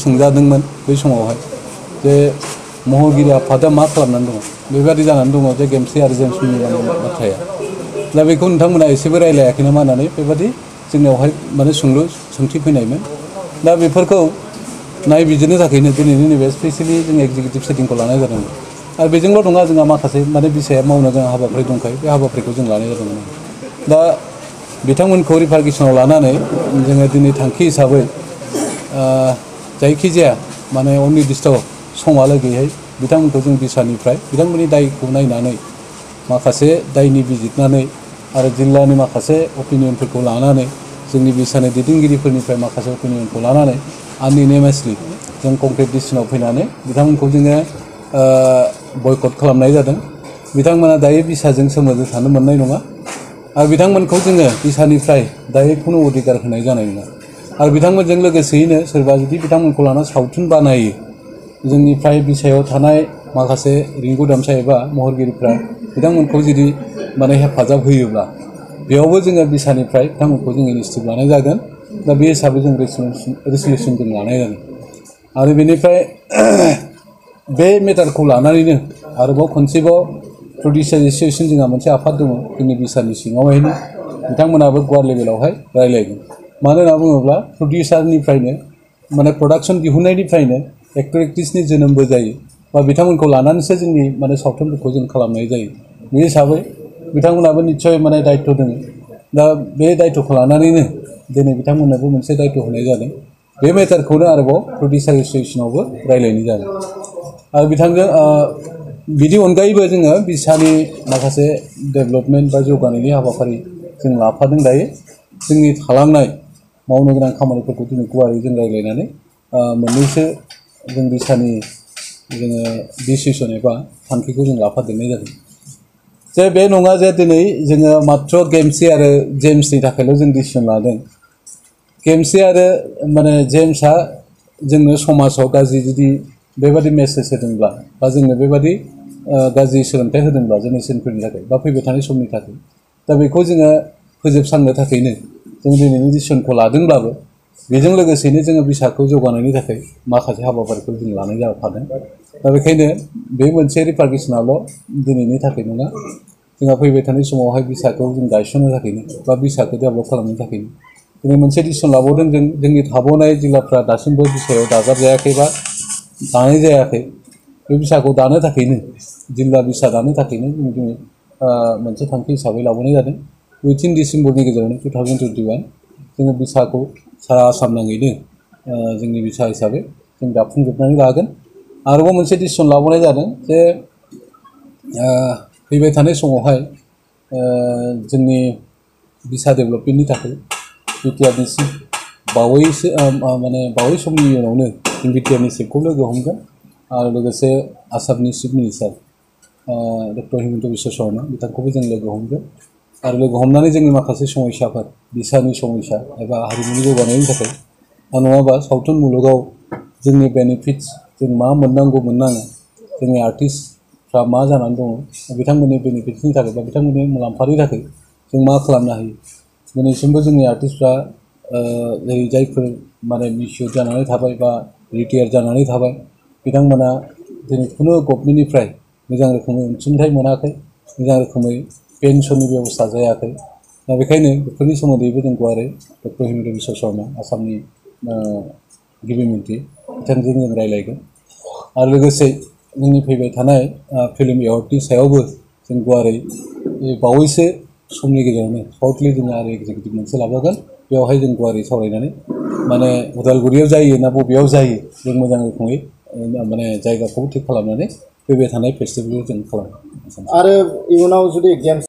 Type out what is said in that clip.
सोंजादोंमोन बै समावहाय जे महरगिरि आफादा मा खालामनानै दङ बेबादि जानानै दङ जे गेमस्रि आरो जेम्सनि बाथ्राया दा बेखौ नोंथांमोना एसेबो रायलायाखै नामा होननानै बेबादि जोंनियावहाय माने सोंथि फैनायमोन दा बेफोरखौ नायबिजिरनो थाखायनो दिनैनि नैबे स्पेसियेलि जों एग्जिकिउटिभ सेटिंखौ लानाय जादोंमोन आरो बेजोंल' नङा जोंहा माखासे माने बिसाया मावनो गोनां हाबाफारि दंखायो बे हाबाफारिखौ जों लानाय जादोंमोन दा बिथांमोनखौ रिपारकेसनाव लानानै जोङो दिनै थांखि हिसाबै जायखिजाया माने अनिर्दिष्ट समहालागैहाय बिथांमोनखौ जों बिसानिफ्राय बिथांमोननि दायखौ नायनानै माखासे दायनि बिजिरनानै आरो जिल्लानि माखासे अपिनियनफोरखौ लानानै जोंनि बिसानि दैदेनगिरिफोरनिफ्राय माखासे अपिनियनखौ लानानै आनइउनेमासलि जों कंक्रिट डिसिसनाव फैनानै बिथांमोनखौ जोङो बयकट खालामनाय जादों बिथांमोना दायो बिसाजों सोमोन्दो थानो मोननाय नङा आरो बिथांमोनखौ जोङो बिसानिफ्राय दायो खुनु अधिकार होनाय जानाय नङा आरो बिथांमोनजों लोगोसेयैनो सोरबा जुदि बिथांमोनखौ लाना सावथुन बानायो जोंनिफ्राय बिसायाव थानाय माखासे रिंगु दामसा एबा महरगिरिफ्रा बिथांमोनखौ जुदि माने हेफाजाब होयोब्ला बेयावबो जोङो बिसानिफ्राय बिथांमोनखौ जों इनिसिएटिभ लानाय जागोन दा बे हिसाबै जों रेसुलेसन जों लानाय जागोन आरो बेनिफ्राय बे मेटारखौ लानानैनो आरोबाव खनसेबाव प्रडिउसार एस'सिएसन जोंहा मोनसे आफाद दङ जोंनि बिसानि सिङावहायनो बिथांमोनाबो गुवार लेभेलावहाय रायलायगोन मानो होनना बुङोब्ला प्रडिउसारनिफ्रायनो माने प्रडाक्सन दिहुननायनिफ्रायनो एक्टर एक्ट्रिसनि जोनोमबो जायो बा बिथांमोनखौ लानानैसो जोंनि माने सावथुनफोरखौ जों खालामनाय जायो बे हिसाबै बिथांमोनाबो निस्सय माने दायित्व दङ दा बे दायित्वखौ लानानैनो दिनै बिथांमोननोबो मोनसे दायित्व होनाय जादों बे मेटारखौनो आरोबाव प्रडिउसार एस'सिएसनावबो रायलायनाय जादों आरो बिथांजों बिनि अनगायैबो जोङो बिसानि माखासे डेभेलपमेन्ट बा जौगानायनि हाबाफारि जों लाफादों दायो जोंनि थालांनाय मावनो गोनां खामानिफोरखौ दिनै गुवारै जों रायलायनानै मोननैसो जों बिसानि जोङो डिसिसन एबा थांखिखौ जों लाफादेरनाय जादों जे बे नङा जे दिनै जोङो मात्र गेमस्रि आरो जेम्सनि थाखायल' जों डिसिसन लादों गेमस्रि आरो माने जेम्सआ जोंनो समाजाव गाज्रि जुदि बेबादि मेसेज होदोंब्ला बा जोंनो बेबादि गाज्रि सोलोंथाइ होदोंब्ला जेनेरेसनफोरनि थाखाय बा फैबाय थानाय समनि थाखाय दा बेखौ जोङो फोजोबस्रांनो थाखायनो जों दिनैनि डिसिसनखौ लादोंब्लाबो बेजों लोगोसेनो जोङो बिसाखौ जौगानायनि थाखाय माखासे हाबाफारिखौ जों लानाय जाफादों दा बेखायनो बे मोनसे रिपारकेसनाल' दिनैनि थाखाय नङा जोंहा फैबाय थानाय समावहाय बिसाखौ जों गायसननो थाखायनो बा बिसाखौ डेभेलप खालामनो थाखायनो दिनै मोनसे डिसिसन लाबावदों जों जोंनि थाबावनाय जिल्लाफ्रा दासिमबो बिसायाव दाजाबजायाखै बा दानाय जायाखै बे बिसाखौ दानो थाखायनो जिल्ला बिसा दानो थाखायनो जों दिनै मोनसे थांखि हिसाबै लाबोनाय जादों 18 डिसेम्बरनि गेजेरावनो 2021 जोङो बिसाखौ सारा आसाम नाङैनो जोंनि बिसा हिसाबै जों दाफुंजोबनानै लागोन आरोबाव मोनसे डिसिसन लाबावनाय जादों जे फैबाय थानाय समावहाय जोंनि बिसा डेभेलपमेन्टनि थाखाय बिटिआरनि चिफ बावै समनि उनावनो जों बिटिआरनि चिफखौ लोगो हमगोन आरो लोगोसे आसामनि chief minister doctor Himanta Biswa Sarma बिथांखौबो जों लोगो हमगोन आरो लोगो हमनानै जोंनि माखासे समयसाफोर बिसानि समयसा एबा हारिमुनि जौगानायनि थाखाय नङाबा सावथुन मुलुगाव जोंनि बेनिफिट्स जों मा मोननांगौ मोननाङा जोंनि आर्टिस्टफ्रा मा जानानै दङ बिथांमोननि बेनिफिट्सनि थाखाय बा बिथांमोननि मुलाम्फानि थाखाय जों मा खालामनो हायो दिनैसिमबो जोंनि आर्टिस्टफ्रा जायफोर माने मिसुर जानानै थाबाय बा रिटायार जानानै थाबाय बिथांमोना दिनै खुनु गभर्नमेन्टनिफ्राय मोजां रोखोमै अनसुंथाइ मोनाखै मोजां रोखोमै पेन्सननि बेबस्था जायाखै दा बेखायनो बेफोरनि सोमोन्दैबो जों गुवारै डक्टर हिमन्त बिश्व शर्मा आसामनि गिबि मन्थ्रि बिथांजों जों रायलायगोन आरो लोगोसे जोंनि फैबाय थानाय फिल्म एवार्डनि सायावबो जों गुवारै बावैसो समनि गेजेरावनो सर्टलि जोङो आरो एग्जिकिउटिभ मोनसे लाबोगोन बेवहाय जों गुवारै सावरायनानै माने उदालगुरियाव जायो ना बबेयाव जायो जों मोजां रोखोमै माने जायगाखौ थिग खालामनानै फैबाय थानाय फेस्टिभेलखौ जों खालामो आरो इयुनाव जुदि गेम्स